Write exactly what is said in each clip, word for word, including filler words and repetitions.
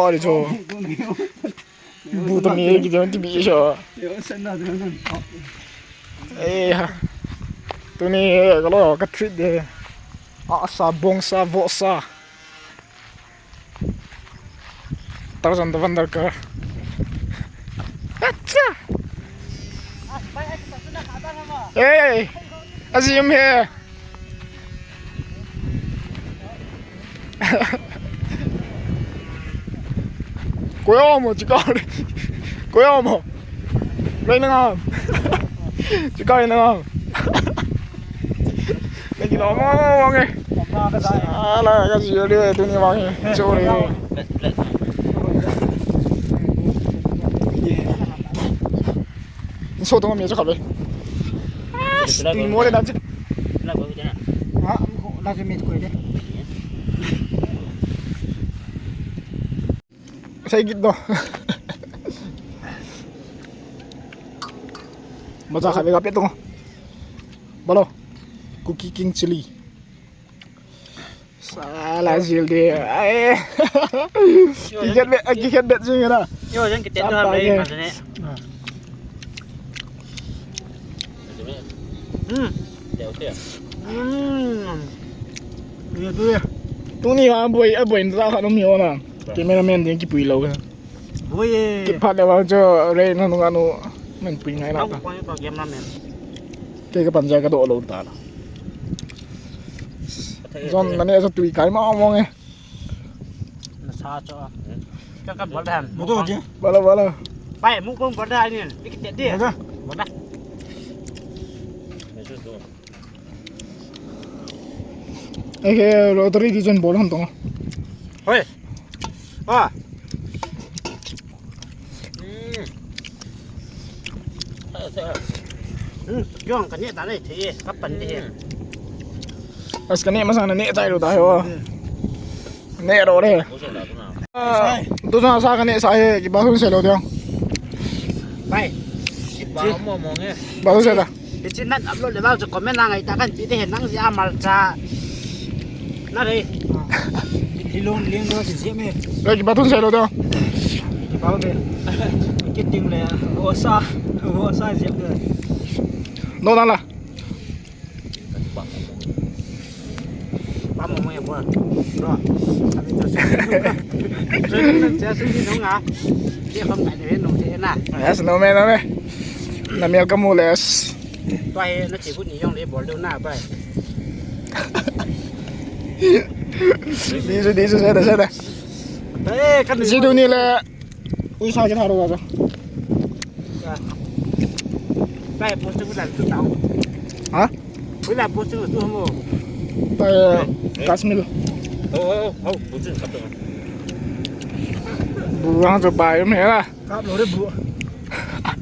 Ari cho. Bu to mi ki jon ti bi cho. Eh ha. Tuni eh, ka lo ka treat de. Asa, bongsa, vosa. Tarzan the Wonder Car. Acha! Hey! Azim here! Koyamo, chikare. Koyamo. Rei na ngam. Chikare na ngam. Lagi lo mo mo nge. Ala ka ji le tu ni wa nge. Chore. So to mi cha ka be. Tu mo le dan. Ha, la je mi ko de. Sai git do. Macha kha vega pe to. Balo. Kuki King Chili. Sala jil de. Ai. Ki get be, ki get be jing na. Yo, jang ki te to ha be ma ne. Hmm. Hmm. Ye tu ye. Tuni a boi, a boi nda kha no mi ona. Cameraman ding kipui lou ka. Boi ye. Kiphat le wa cho rei na nunga nu. Men pui ngai na ta. Koi to game na men. Ke ka panja ka do lou ta la. Zon na ne so tui kai ma mo nge. Na sa cho. Ka ka bol dan. Mo to je. Bala bala. Pai mu pung bol dan ni. Ki te de. Bala. Bala. Eke rotary di jon bol han tong. Hoi. Ah. Hmm. Hmm, jong ka ne ta le the, ka pan de. As ka ne ma sa na ne tai lo ta ho. Ne ro le. Ah, tu sa sa ka ne sa he, ki ba hun se lo de. Bai. Ki ba mo mo nge. Ba hun se ta. Hiche nan upload le bang chu comment a ngai ta kan pi te hen nang jia malcha. Na re. Ilon ling lo si jia me. Re ki bathroom sai lo da. Ki ba be. Ki ting le. Wo sa. Wo sa jia me. No na la. Ba mo mo ya bo. Ro. Abi to. Training nan cha su ni nong a. Ki kham kai ne nong te na. Yes, no me, no me. Na mel ka mu les. Tua hi na chi bu ni jong le bol deu na bai. Di su, di su, sa da, sa da. Eh, kan ji du ni le. Ui sa ki tha ro ga. Bai post bu la tu tao. Ha? Bu la post bu tu mo. Bai Kashmir. Oh, oh, oh, bu tu kap tu. Bu hang tu bai me la. Kap lo de bu.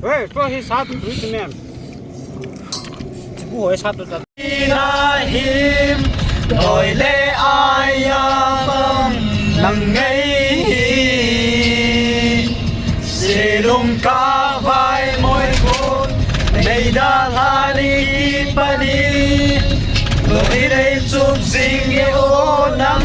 Wei, ko hi sa tu tu men. Bu hoi sa tu ta. Inahim noi le aya bang nang ngai hi. Silung ka vai moi ko nei da la ni pani. Noi nei chup jing e o nang